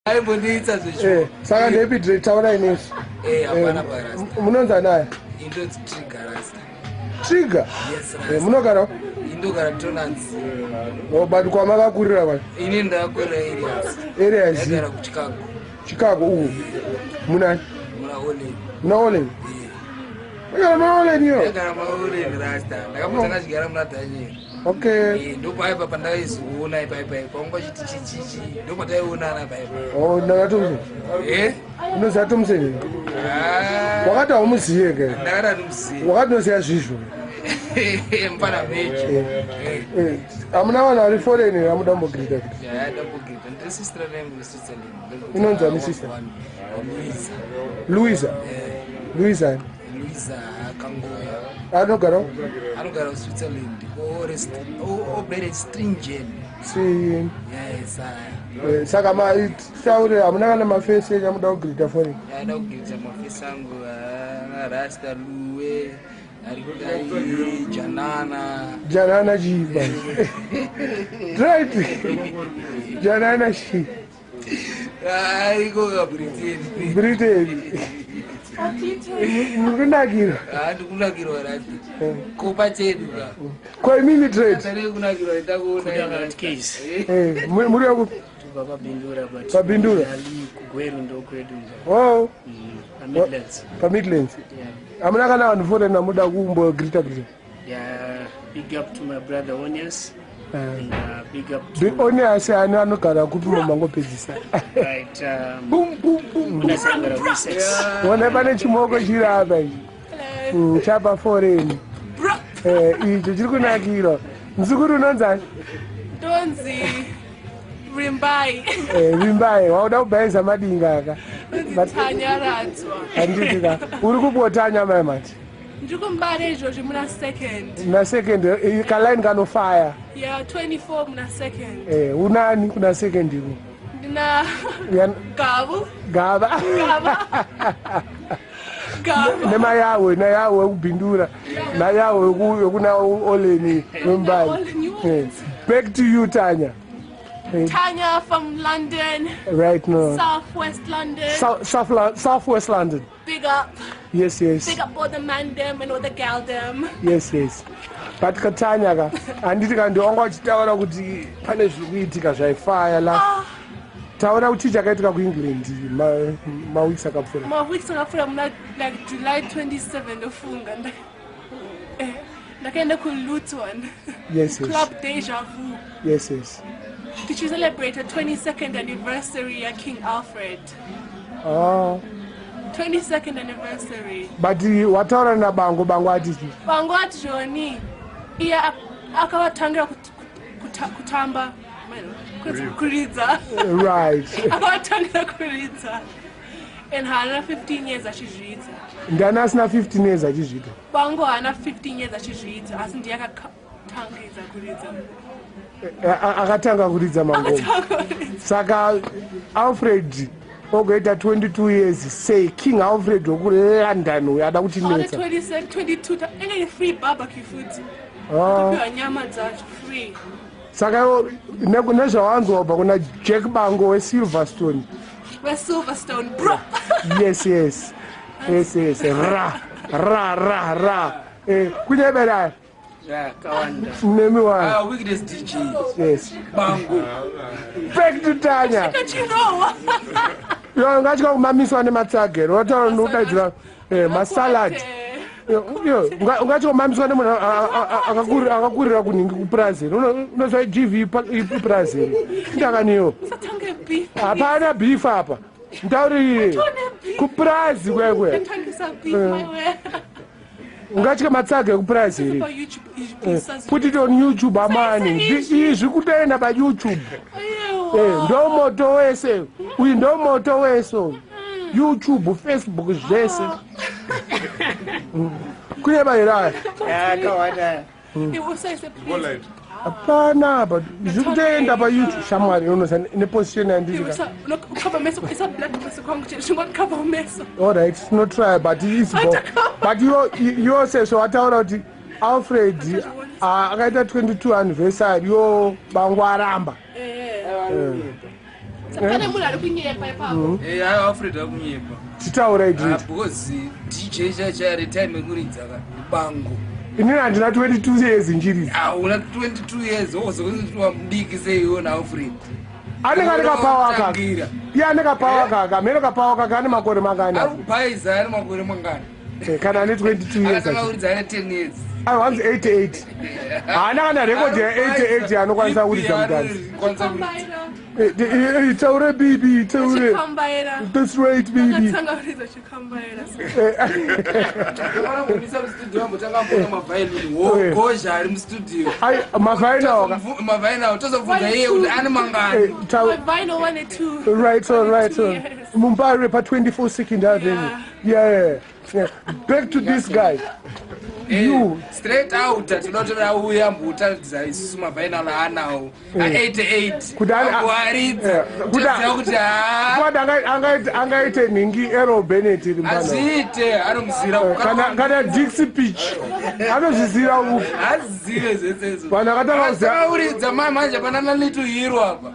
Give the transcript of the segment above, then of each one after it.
Aimbondiitsa zvecho. Saka ndepi taurai nesu. Hapana parasta. Munonzi anaya? Indonzi Trigger rasta. Trigger? Yes, rasta. Munogara? Indogara Tonanzi. Oh, but kwamakakurira kwacho? Ini ndakakurira areas. Areas. Ndagara kuChicago. Chicago uku. Munani? Muna Olen. Muna Olen? Ndagara muna Olen iyo. Ndagara muna Olen rasta. Ndakambotanga chigara muna Daniel. Okay. Ndopaipa pandaizoona ipaipa paunga chiti chichichi ndopataionana paipa. Oh, ndanga Thompson. Eh? Unoziva Thompson? Ah. Wakati haumuziye ke. Ndakati handimuziye. Wakati unoziva zvizvo. Mfana mechi. Hamuna vanhu vari foreign amuda kumbogirita kuti. Yeah, ndambogirita. Ndiri sister yangu kuSwitzerland. Inonzi ani sister? Luisa. Luisa. Luisa. Luisa Kangoya. Anogara? Anogara kuSwitzerland. Obrere Stringen. Si. Yes. Saka ma taure hamuna kana mafesi enyu amuda kugirita foreign. Ndaida kugirita mafesi angu Rasta Luwe. Ari Janana. Janana chii basi. Right. Janana chii. Ariko ka Britain. Britain. Muri kunakirwa? Ndikunakirwa rati. Kupa chedu ka. Ko imimi trade? Tari kunakirwa ndakuona. Eh, muri wakupi? Tubva paBindura but PaBindura? Ali kuGweru ndokwedu. Oh. PaMidlands. PaMidlands. Yeah. Hamuna kana vanhu foreign amuda kumbogirita grita? Yeah, big up to my brother Onias. And big up to The Onias ani anogara kupi mangopedzisa? Right. Boom boom boom. Unasangara Wessex. Ona pane chimoko chiri apa ichi. Chapa foreign. Icho chiri kunakirwa. Mzukuru unonzani? Ndonzi Rimbai. Vimbai, wauda kubhaisa madinga aka. Ndonzi Tanyaradzwa. Handiti ka. Uri kubotanya mai mati. Ndiri kumbare izvozvi muna second. Muna second kalaini kanofaya. Yeah, 24 muna second. Unani kuna second iko? Ndina Gabu. Gava. Gava. Gava. Nemayawe, nayawe wekubhindura. Nayawe wekuna Oleni wembali. Oleni. Back to you, Tanya. Tanya from London. Right now. Southwest London. Southwest London. Big up. Yes. Big up all the man them and all the gal them. Yes. But Katanya ka, handiti ka ndiwanga uchitaura kuti pane zviri kuitika zvaifaya la. Taura kuti chakaitika kuEngland maweeks akapfuura. Maweeks akapfuura muna like July 27 ndofunga. Ndakaenda kuLuton. Yes. Club Deja Vu. Yes. Did you celebrate the 22nd anniversary at King Alfred? Oh. 22nd anniversary. But wataura naBango, Bango atiti? Bango ati Joni. Iye akavatangira kutamba. Kuridza. Right. Akavatangira kuridza. And haana 15 years achizviita. Ndiani asina 15 years achizviita? Bango haana 15 years achizviita, asi ndiye akatangidza kuridza. Akatanga kuridza mangoma. Saka Alfred ogoita 22 years sei King Alfred wekuLondon uyo ada kutinetsa. 22 inenge free barbecue futi. Oh. Nyama dzacho free. Saka nezvawanzwa ubva kuna Jack Bango weSilverstone. WeSilverstone bro. Yes. Ra ra ra ra. Kunyebera. Kawanda. Nemi wa. Weakness DJ. Yes. Bango. Back to Tanya. Chirowa. Yo ngatya kumamiswa nematsagero. Wataura nokudaidzira masalad. Yo ungatya kumamiswa nemunhu akakurira kunhingi kuBrazil. Unozwa GV iBrazil. Ndakaniyo. Usatange beef. Hapana beef apa. Ndaurire. KuBrazil kwekwe. Ndangisa beef my way. Ungatya matsaga ekuBrazil. Pa YouTube is Put it on YouTube amani. Izvi kutoenda paYouTube. Ndo moto wese. Uyu ndo moto wese. YouTube, Facebook zvese. Kune bayiraya. Kawanda. Usaise please. Hapana, but zviri kutoenda paYouTube shamwari unosa neposition yandiri. Cover meso, isa black meso kwangu chete chingoti meso. All right, no try but it's but you sezvo wataura kuti Alfred akaita 22 anniversary yo Bango aramba. Pane munhu ari kunyepa ipapo. Eh, aiwa, Alfred akunyepa. Titaurai, Dread. Because DJ chachari time yekuridza ka bango. Inini handina 22 years nchiridza. Ah, una 22 years wozokuwa mudiki seiwo naAlfred. Anenge ane kapawa kaka. Tangira. Iye ane kapawa kaka, mhene kapawa kaka ane makore mangani? Ari kubhaiza ane makore mangani? Kana ane 22 years. Akatanga kuridza ane 10 years. Aiwa, hanzi 88, haana kana rekodhi ya88 anokwanisa kuridza mudanzi. Chikambaira. Taure bibi, taure. Chikambaira. That's right, baby. Akatanga kuridza chikambaira. Vanambomisa mustudio, vambotanga mbona mavhailini wogozha ari mustudio. Ai, mavhainawo. Mavhainawo tozobvunza iye kuti ane mangani. Mavinyl 1 and 2. Right on, right on. Yes. Mumbai pa 24 Second Avenue. Yeah. Back to this guy. You. Straight out tinoda kuti auya ambotaridza isusu mavhainal aanawo a88. Kuti amboaridza. Toziva kuti haa. Kwati angaite nhingi Errol Bennett iri mwana. Hazviite, anomuzira. Kana Dixie Peach. Anozvizira upi? Hazizive zvese izvo. Vanhu vakatanga kuziva Uridza manje panana Little Hero apa.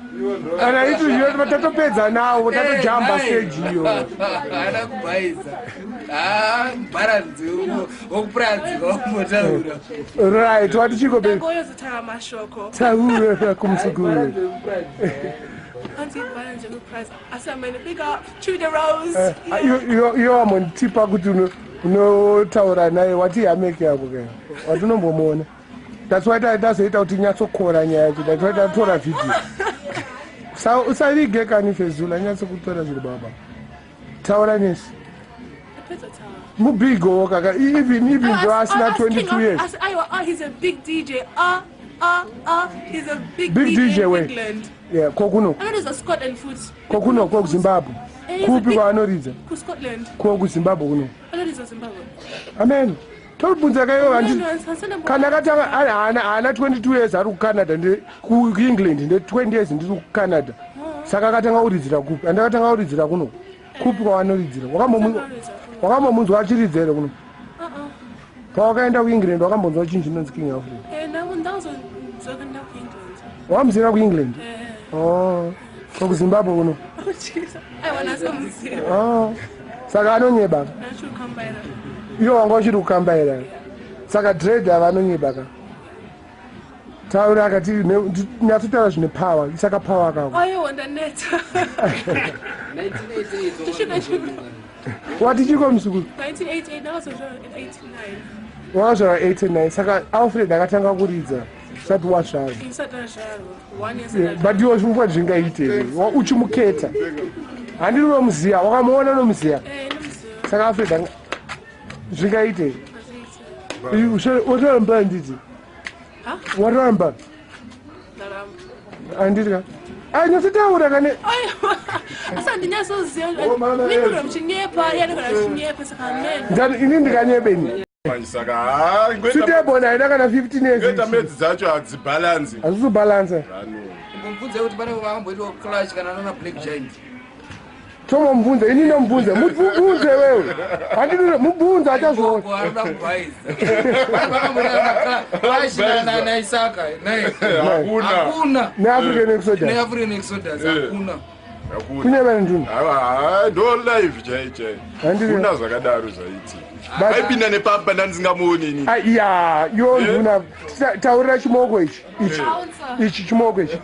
Kana itu iyo tatopedza nawo, tatojamba stage iyo. Haana kubhaiza, bharanzi wokupurazi wambotaura. Right, wati chiko baby. Ndagoyozotaura mashoko. Taura kumsukuru. Anzi balance yekuprize. Asi amene big up Tudor Rose. Iyo wambondipa kuti unotaura naye, wati hameke yako ke, wati unombomuona. That's why tazoita kuti nyatsokora nyaya yacho. That's why tatora vhidhiyo. Usavige kani fezula, nyatsokutora zviri baba. Taura nesi. Ndapedza taura. Mubigowo kaka, even though asina 22 years. Asi aiwa, ah, he's a big DJ. He's a big, Big DJ, DJ in we. England. Yeah, kokuno. Anoridza Scotland futi. Kokuno, kokuZimbabwe. Eh, he's a Kupi kwaanoridza? KuScotland. KokuZimbabwe kuno? Anoridza Zimbabwe. Amen, tobvunza kaiwo handi. No, no, Kana akatanga haana 22 years ari kuCanada, kuEngland nde 20 years ndiri kuCanada, saka akatanga kuridzira kupi? Andakatanga kuridzira kuno kupi kwavanoridzira? Wakambomunzwa achiridzira here kuno? Uh-uh. Pawakaenda kuEngland wakambonzwa chinhu chinonzi King Alfred? Eh, ndazodzoka ndakuEngland. Wakamuzira kuEngland? Eh. Oh, kokuZimbabwe kuno? Oh, Jesus. Aiwa, nasomuziva. Oh, saka anonyeba. Ndachikambaira. Iwo wanga uchiri kukambaira, saka Dread ava anonyeba ka. Taura akati nyatsotaura zvine power, isaka power kako. Aiwa, ndaneta. Wati chiko musukuru? 1988, ndakazozvarwa in 89. Wakazvarwa 89, saka Alfred akatanga kuridza usati wazvarwa? Isati azvarwa. One year. Yeah, but iwo zvimwe zvingaite here? Uchimuketa handiri unomuziya, wakamuona, unomuziya? Eh, nomuziva. Saka Alfred zvingaite here? Azviite. Watoramba handiti? Ha? Watoramba? Ndaramba. Handiti ka anyatsotaura kane. Aiwa, asi handinyasoziva. Oh, mama, Mipiro yes. muchinyepa, iye anogona achinyepa, saka amen. Ini ndikanyebeni? Manje saka haa, Suitable haina kana 15 years. ngoita medzi dzacho hadzibhalansi. Hazvisi kubhalansa. Mbobvunza kuti pane vakamboitwa clash kana nana Black Giant. Tomomubvunza, ini nomubvunza, mubvunze wewe, handiti? Mubvunze, achazviona. Gogo anoda kubhaiza. Pane vakamboita clash naIsaka naye? Hakuna. Hakuna. NeAfrican Exodus. NeAfrican Exodus hakuna. Hakuna. Kunyebani nduna. Haiwa, ndo live chai chai. Handiti- Kuna zvakadaro zvaiti But- aipinda nepapa ndandisingamuoni inini. Ai, ya yo nduna, taurira chimoko ichi, ichi ichi chimoko ichi,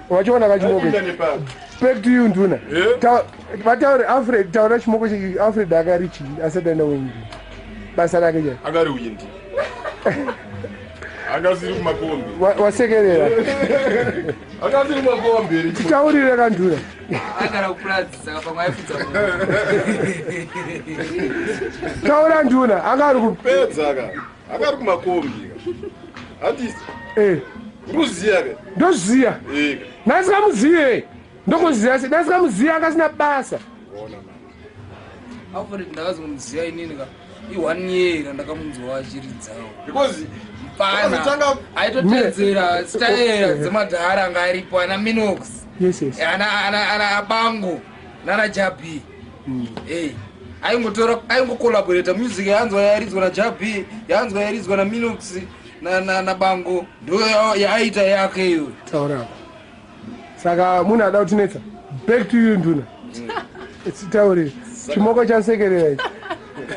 wachiona kachimoko Aipinda ichi. nepapa. Back to you, nduna. Eh? Vataure Alfred, taura chimoko ichi. Alfred akari chii asati aenda kuEngland, basa rake chai? Angari windi, angasiri kumakombi. Wasekerera. Angasiri kumakombi. Titaurire kanduna. Agara kupurazi, saka pamwe aifudza. Taura nduna, anga ari ku Pedza ka, akari kumakombi ka, handisi? Eh. Ruziya ka. Ndozviziya. Eh. Ndasikamuziye, ndokuziya se ndasikamuziya, angasina basa. Ona manje. Alfred ndakazomuziva inini ka i1 year randakamunzwa achiridzawo. Because Mfana akazotanga aitotedzera staera dzemadhara anga aripo, ana Minox, Yes. ana Bango nana Jabi. Eh, aingotora, aingocollaborata music yaanzwa yaridzwa naJabi, yaanzwa yaridzwa naMinox naBango, ndo yaaita yake iyo. Taura. Saka munhu ada kutinetsa. Back to you, Nduna. Tauri. Chimoko chasekerera ichi.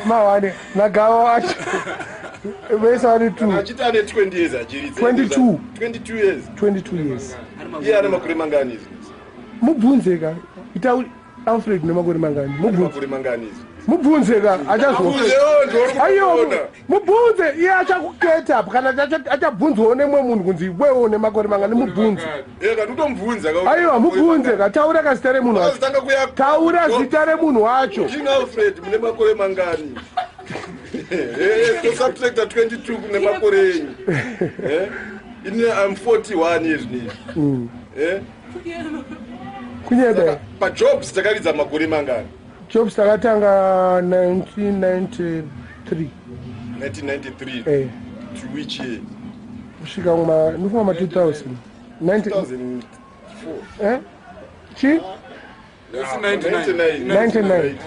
Mawane nagawa acho. Vese vari two. Achiti ane 20 years achiridza. 22. 22 years. 22 years. Iye ane makore mangani izvi? Mubvunze ka. Ita Alfred nemakore mangani? Mubvunze. Makore mangani izvi? Mubvunze ka achazwa. Mubvunzewo, ndiwe Aiyo, uri kuona. mubvunze iye achakuketa kana achabvunzwawo nemumwe munhu kunzi iwewe une makore mangani mubvunze. Eh, kana utomubvunza ka. Aiwa, mubvunze ka taura ka zita remunhu wacho. Akazotanga kuya. Taura zita remunhu wacho. King Alfred mune makore mangani? Eh, tosubtracta 22 kune makore enyu. Eh? Ini I'm 41 years nini. Eh? Kunyeba. Pajobs takaridza makore mangani? Jobs takatanga 1993. 1993. Eh, To which year? kusvika kuma ndofunga ma 2000. 90 2004. eh? Chi? 99. 99.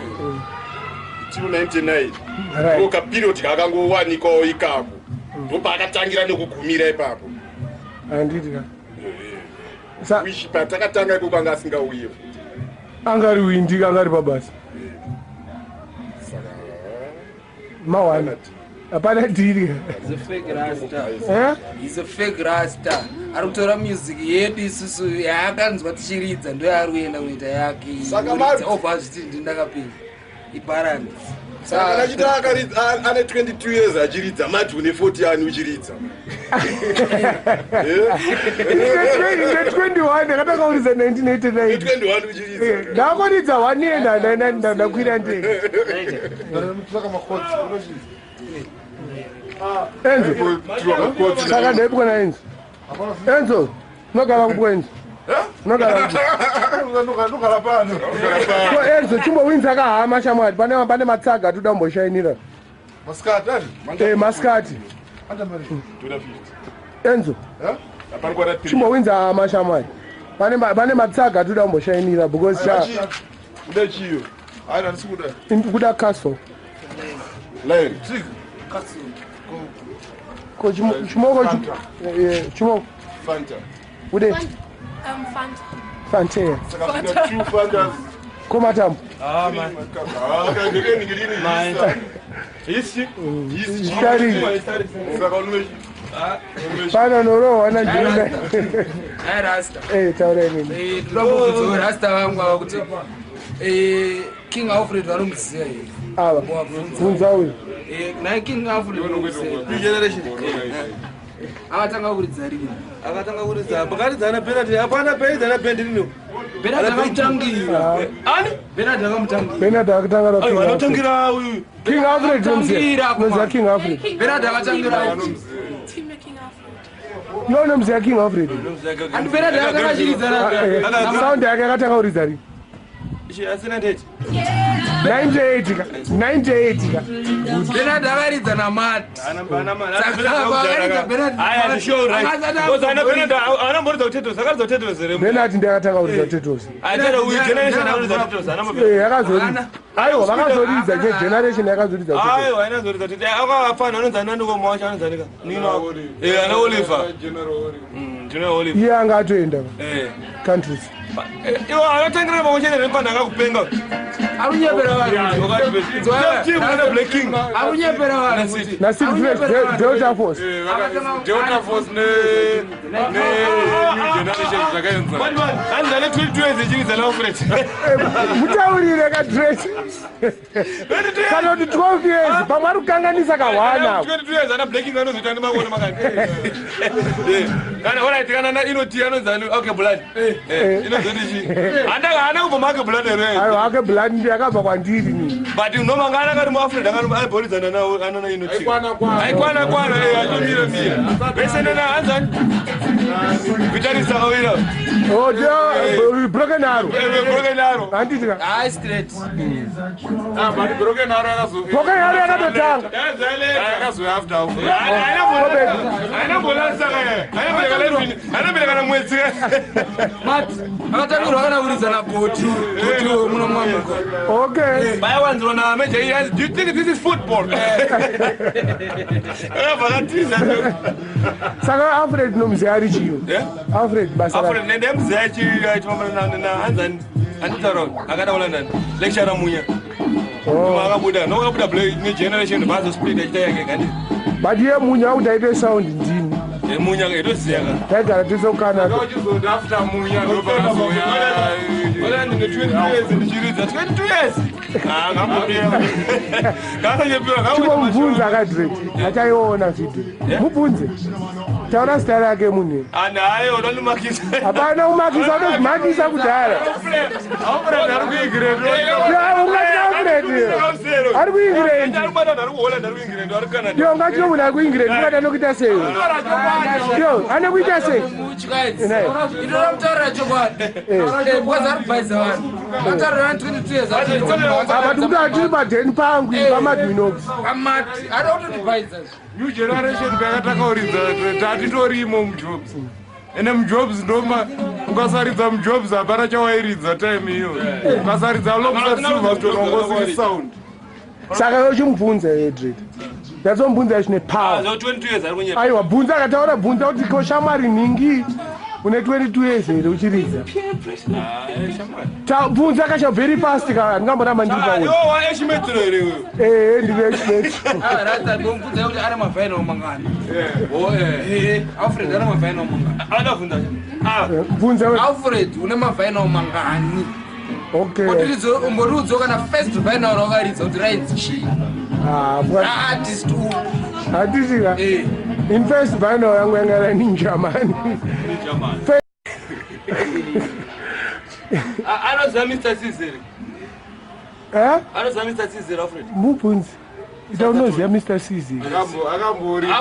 Till 99. Right. Ndoka period kakangowanikawo ikako. Ndopaakatangira nekugumira ipapo. Handiti ka. Sa Which patakatanga ikoko anga asingauye. angari windi angari pabasa. Mawana. Hapana dhiri. He's a fake rasta. Eh? He's a fake rasta. Ari kutora music yedu isusu yaakanzwa tichiridza ndo yaari kuenda kunoita yake. Saka Oridza, obva azviti ndini ndakapinda. Ibharani. Saka kana achiti ane 22 years achiridza, mati une 40 ani uchiridza. Ine 21 ndakatanga kuridza 1989. 21 uchiridza. Ndakoridza one year ndakwira ndege. Enzo. Saka ndaipi na Enzo? Enzo, unogara kupi Enzo? Unogara kupi? Ndogara pano. Ko Enzo chimbowinza kahama shamwari pane matsaga atoda kumboshainira. Masikati ani? Eh, masikati. Anda mari. Enzo, Hapana kwana 3. chimbowinza hama shamwari. Pane matsaga atoda kumboshainira because cha Kuda chiyo. Hayi handisi kuda. kuda castle. Line. Ko chimoko chimoko Fanta. kude Fanta. Fanta. Saka kuna 2 Fantas. Ko matambo. Ah, ndeke ningilini. Isi. Chitari. Saka unwe Pano norohwa naJuna. Hai rasta. Eh, taura inini. Eh, toda kubvunzawo rasta vangu ava kuti King Alfred vanomuziva here? Ava. Wabvunza. Bvunza uyu. Eh, naye King Alfred vanomuziva. Akatanga kuridza rini? Akatanga kuridza. Pakaridza na penalty. Hapana pairidza na band rino. Bernard akamutangira. Ani? Bernard akamutangira. Bernard akatanga na Aiwa King Alfred. anotangira uyu. King Alfred Akatangira unomuziva. Unoziva King Alfred. Bernard akatangira. Team King Alfred. Iwe unomuziva King Alfred. Andi Bernard akakachiridza na Sound yake akatanga kuridza rini? Ichi asina ndeti. 98 ka. 98 ka. Bernard akaridza naMat. Bernard ndiye akatanga kuridza Tetos. Eh, akazoridza. Aiwa, vakazoridza che generation yakazoridza Tetos. Aiwa ainazoridza tete akafana anonzi anani koma wacho anonzi anika nino eh ana Oliver. General Oliver. Iye anga atoenda Eh. countries. Iwo anotangira pamwe chete nemufana akakupenga. Arunyepera vanhu. Team Black King. Arunyepera vanhu kuti Na City Fresh Delta Force. Delta Force ne New Generation zvakaenzana. Hanzi ane 22 years echiridza naAlfred. Mutaurire ka dress. Kana kuti 12 years pamwe ari kukanganisa kahwana. 22 years ana Black King anozoita nemakore makani. Kana alright kana na inoti anonzi ani okay blood. Eh inozoti chi. Hana kubva make blood here. Aiwa, ake blood ndiye akabva kwandiri ni. But noma ngana kari muAlfred akari aibhoridzana nawo anana inoti. Aikwana kwana. Aikwana kwana eh atomira mira. Vese nena hanzi ani. Guitarist akawira. Oh, dear, broken arrow. Broken arrow. Handiti ka. Hayi straight. Ah, but Broken Arrow yakazo Broken arrow yakatotanga. Yakazo after Alfred. Ainambolanisa mwedzi. Mat akatangirwa kana kuridza naGoti. Goti muno mwamuko. Okay. Vayawanzirwa nameja iye do you think this is football? Akabva akatiza. Saka Alfred nomuziva ari chiyo. Alfred basa. Alfred nende muziva achifamba na hanzani. Anditaura akada kuLondon. Lecturer Munya. Akabuda, nokabuda new generation vazosplit achiita yake gani. But iye Munya akuti aite sound ndini. Munya etoziya ka. Taigara tese kuCanada. Uchizoda after Munya ndopakazoya. Wala ndine 22 years ndichiridza 22 years. Ah, ngambopera. Ngasanyepiwa. Chingomubvunza akadret achaiona vhidhio, mubvunze, taura zita rake munhu. Anayo unondimakisa. Hapana kumakisa, unozvimakisa kudhara. Alfred ari kuEngland. Ya, ungati Alfred ari kuEngland. Ari kubata, ari kuHolland, ari kuEngland, ari kuCanada. Yo, ngati munhu ari kuEngland, ungati anokuita sei? Yo, anokuita sei? Naye. Inoda kutaurira chokwadi because ari kubhaisa vanhu, ataurira vanhu 22 years. Apa tikuti hatiri padheni pangu pamadwinox. Pamati ada kutotibhaisa. New generation payakatanga kuridza tatitorimo mujobs, ende mujobs ndoma ukasaridza mujobs hapana chawairidza time iyo. Ukasaridza lobster Silverstone wangosiri sound. Saka uchimubvunza Edred, ndatsomubvunza zvine power. Zo 22 years ari kunyepa. Aiwa, bvunza, akataura, bvunza kuti ko shamwari nhingi une 22 years here uchiridza? Bvunza kasha very fast ka, handingamboramba ndiri Ah, pauri. yo wa eshimetro here uyo? Ee, ndiri expert. Rasta, ndomubvunza kuti ane mavinyl mangani. Alfred ane mavinyl mangani? Akabvunza. Ah, Bvunza we. Alfred, une mavinyl mangani? Okay. Umboriudzewo kana first vinyl raukaridza kuti rainzi chii? Ah, Artist u. Handisika. In first vinyl yangu yanga iri Ninja Man. Ah, anoziva Mr. Caesar. Eh? Anoziva Mr. Caesar, Alfred. Mubvunzi ita, unoziva Mr Cz? Akamboridza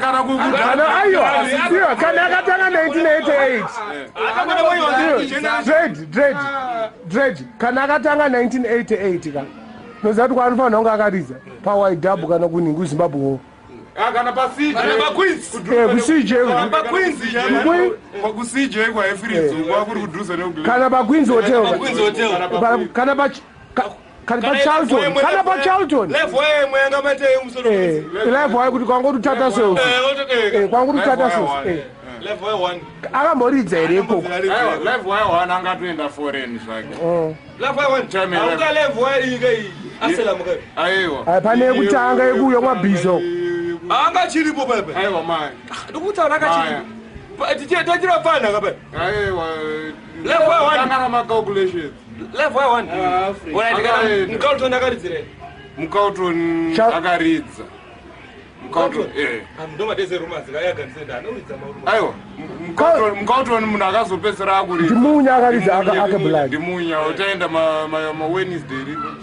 kana Kana aiwa, iwa kana akatanga 1988. Dread, dread, dread, kana akatanga 1988 ka, noziva kuti kwaanofanira kunge akaridza paWidub kana kunhingi kuZimbabwe. Kana paCJ. KuCJ. KuCJ kwaifiridzo kwakuri kudhuze nekuglen. Kana paQueens Hotel. Queens Hotel. Kana pa kana paCharlton, kana paCharlton. Level yemwe yanga maite yemusoro. Live wayo kuti kwangoti tata sales. Kwangoti tata sales. Level 1. Akamboridza here ikoko? Aiwa, live wire one angatoenda foreign zvake. Level 1. Time Auka level 1 iyi kai. Asela mukai. Aiwa. Ai, pane yekutanga yekuuya kwabhizo. Anga chiripo pepe. Aiwa mai. Ndikutaura akachiripo. Tachira pana kapa. Aiwa. Level 1. Tanga namacalculations. Level 1. Wala ndikana Mukauton akaridzire. Mukauton akaridza. Mukauton eh. Ndo madeze rumors kayaganisenda anoridza marumo. Aiwa. Mukauton munhu akazopedzisira akuridza. Ndimunya akaridza Akeblood. Ndimunya utaenda ma Wednesday rino.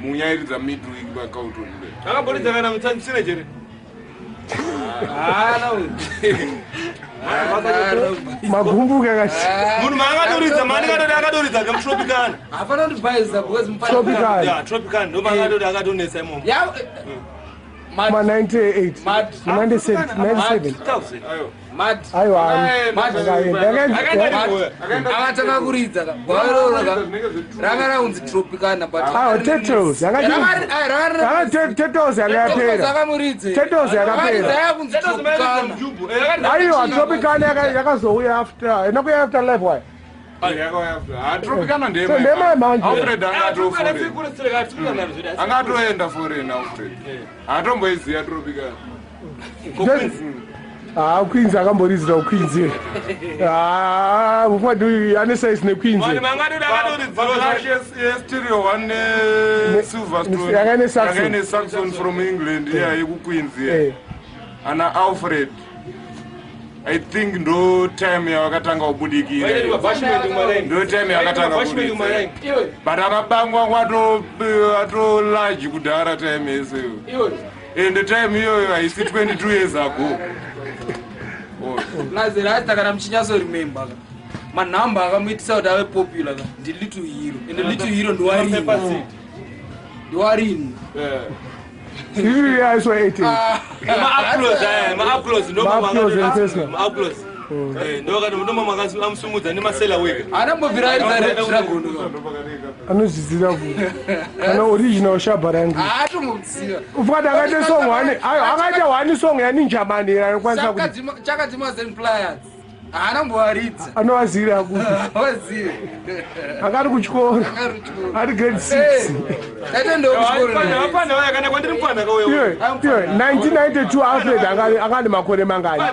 Munya airidza midweek paCauton. Akamboridza kana mutsanzisine chere. Magumbuka kachi. Munhu maakatoridza mani katoti akatoridza kamuTropicana. Hapana kundibhaisa because Tropicana. Yeah, Tropicana ndo maakatoti akatonetsa imomo. Ma 98, 97, 97. Aiwa. Akaenda. Akatanga kuridza ka gwairoro ka ranga raunzi Tropicana, but Aiwa, Tetros Tetros yanga yapera. Akamuridze. Tetros yakapera. Yakunzi Tropicana. Aiwa, Tropicana yakazouya after, inakuya after Live Wire. Tropicana. So ndema manje. Alfred angatoenda foreign. Alfred hatomboiziya Tropicana. Ah, Queens akamboridzira kuQueens. Ah, mufadi ane size neQueens. Yestereo one neSilverstone. Yanga ine Saxon. Yanga ine Saxon from England iya yekuQueens Eh. iya ana Alfred, I think ndo time yavakatanga kubudikira, ndo time yakatanga kuridza, but akabangwa ato large kudhara time yeseyo, ende time iyoyo haisi 22 years ago. Rasta, kana muchinyatsoremember ka, manhamba akamuitisa kuti ave popular ka ndiLittle Hero, ende Little Hero ndiwarini, ndiwarini? Iri yaiswa 88. Ma-uploads aya, ma-uploads. Ma-uploads and Tesla. Ma-uploads ndomamusumudza nemasela wega. Anambobvira aridza Red Dragon ka? Anozviziva ku kana original Shabba Ranks. Haatombomuziva. Ufukati akaite song one, ayo akaita one song yaNinja Man anokwanisa kuti Chakadima Zen Pliers. Haana kumbovaridza. Anovazira kupi? Vazive. Anga ari kuchikoro. Ari grade 6. Taitendawo kuchikoro naye. Vapfana vaya kana kwandiri mupfana kauya. Iwe, iwe, 1992 Alfred anga ane makore mangani?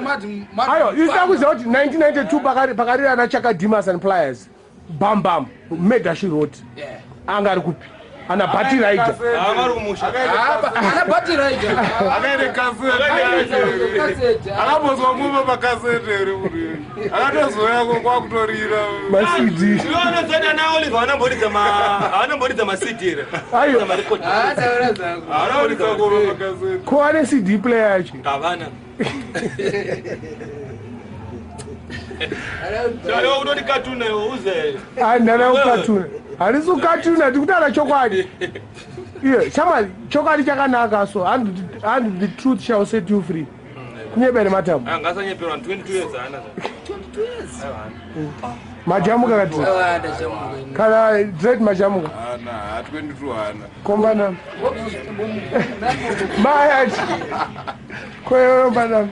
Ayo, isina kuziva kuti 1992 pakarira ana Chakadimas and Pliers, Bam Bam, Murder She Wrote, anga ari kupi? Ana Bati Rider. Vari kumusha. Ana Bati Rider. Akaine kasete, akambozwa ngoma pakasete here? Kuti akatozoyako kwakutorira. MaCD. Iwe unozoti ana Oliver havanamboridza maCD here? Ayo. Taura dzako. Akaridza ngoma pakasete. Ko ane CD player yacho? Havana. Iwe unoti katuna, iwe uze. Ndana kukatuna, handisi kukatuna, tikutaura chokwadi. Iye shamwari, chokwadi chakanaka, so and the truth shall set you free. Kunyebere matambo. Angasanyeperwa, 22 years haana. Majamuka kati. Kana dread majamuka. Hana ha 22 hana. Kombana mayati koyorombanam.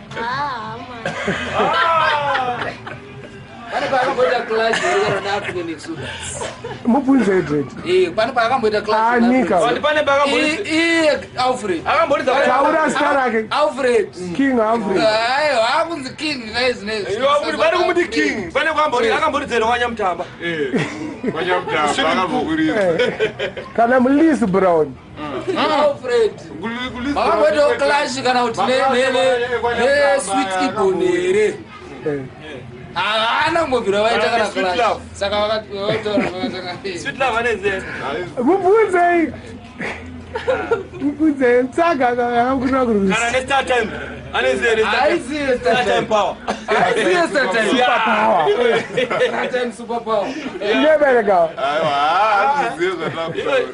Pane paakamboita clash here naAfrican Exodus? Mubvunze dread. Pane paakamboita clash? Anika. Pane paakamboridza. Iye Alfred. Akamboridza. Taura zita rake. Alfred. King Alfred. Aiwa, akunzi king kaizvinezvi. Vari kumuti king. Pane akamboridzera wanyamutamba. Kwanyamutamba akambokuridza. Kana muLis Brown. Alfred vakamboitawo clash kana kuti neSweet Ebony here? Havana kumbobvira vaita kana Sweet clash. Love. Saka vakataura vakatanga. Sweet Love anezera. Mubvunzei, mubvunzei mutsaga yakakurira kurusi. Kana neStar Time anezera. Haiziye Star Time Power. Haiziye Star Time. Super Power. Star Time Super Power. Inebereka. Aiwa, handizive zvatakutaura.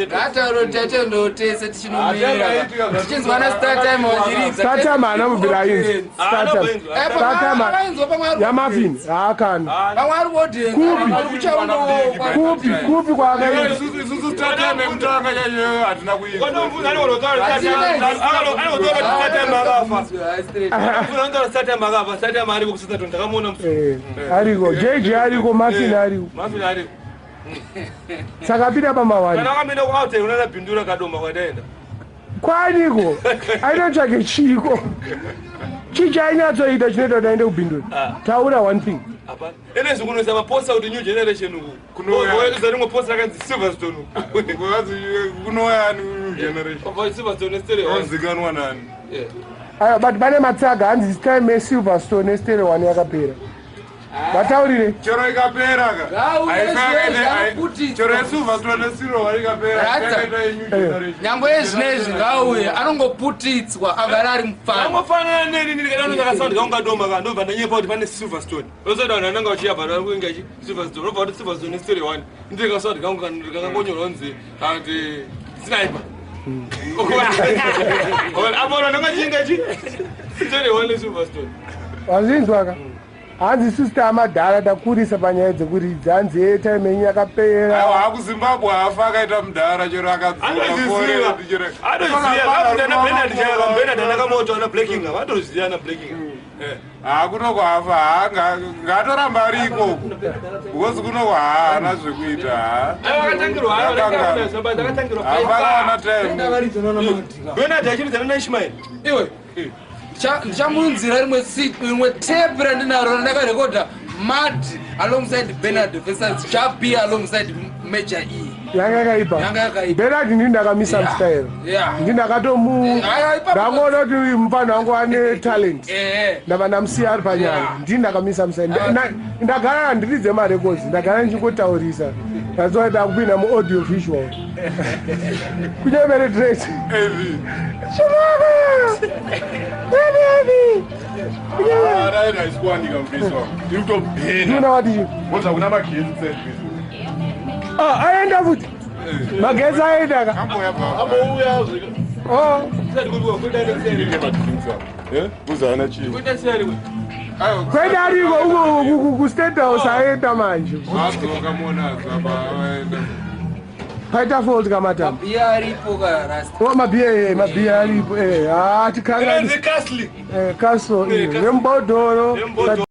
Ngatauro tatendo tese tichinomira tichinzwa na Star Time vachiridza. Star Time haana kubvira ainzwa. Star Time. Star Time. Akainzwa pamwe ari Yamafini haakana. Pamwe ari kuodhenga. Kupi? Ari kuchaundo. Kupi, kupi kwaakainzwa? Isusu tatime yekutanga chaiyo hatina kuinzwa. Eh, ariko JJ, ariko Mafin, ariko saka pita pamawani. Kana wakamenda kuoutel unanabhindura kadoma kwataenda. Kwaniko ainotsvake chiko? Chii chainyatsoita chinoita kuti aende kubhindura? Taura one thing. Hapana, enezi kunoisa maposta kuti new generation uku. Kunouya. Rimwe posta rakanzi Silverstone. Kunouya new generation? Silverstone stereo. Ozikanwa nani? Aiwa, but pane matsaga hanzi time yeSilverstone estereo one yakapera. Vataurire. Chero ikapera ka. Ngauye Haifai zvinoputitsa. chero yeSilverstone nestereo ikapera, Radza. yakaita yenew generation. Nyangwe yezvinezvi ngauye anongoputitswa agara ari mufana. Angofanana neni, ndikadanoakasound kangu kadoma ka, ndobva ndanyepa kuti pane Silverstone. Ozoita vanhu vananga vachiyabva vari kuinga chi Silverstone, obva kuti Silverstone stereo one, ndikasound kangu kakangonyorwa kunzi kuti Sniper. Apo vanhu vananga chinga chi stereo one neSilverstone. Wazvinzwa ka? Hanzi isusu taamadhara, takurisa panyaya dzekuridza. Hanzi yetime yenyu yakapera. Aiwa, hakuZimbabwe hafa akaita mudhara chero akadzoka. Anoziziva, anoziva ana Benard chaiva, Benard anakamoto, ana Blackingham atoziva, ana Blackingham. Hakunoko hafa, ngatoramba ari ikoko because kunoko haana zvekuita. Aiwa, akatangirwa, akatangirwa. Hapakawana time. Benard achiridzana naIshmael. Iwe, ndichamuunzira rimwe rimwe tape randinaro randakarekodha Mad alongside Bernard versus Chapi alongside Major E. Yanga yakaipa. Yanga yakaipa. Benard ndini ndakamisa mstyle. Ndi ndakatomu Aiwa, ipapo- ndangoona kuti mufana wangu ane talent. Ndava ndamusiya ari panyanga. Ndini ndakamisa mstyle. Ndagara handiridze marekodzi, ndagara ndichingotaurisa. That's why ndakupinda muaudio visual kunyemere dress. Chimaka evi. Raida isikuwanika mufisi wangu, iri kutobhena. Nduna wati chii? Kodza kuna magetsi service. Ah, aenda futi magetsi, aenda ka. Ambouya. Oh. Kuzana chii? Kwenda ariko uko kuState House, aenda manje. Adzoka monadzo apa aenda. Paita fault kamatamba. Mabhiya aripo ka rasta. O mabhiya, mabhiya aripo, ha, tikanga Inonzi Castle. Castle. Castle. Rembodoro. Rembodoro.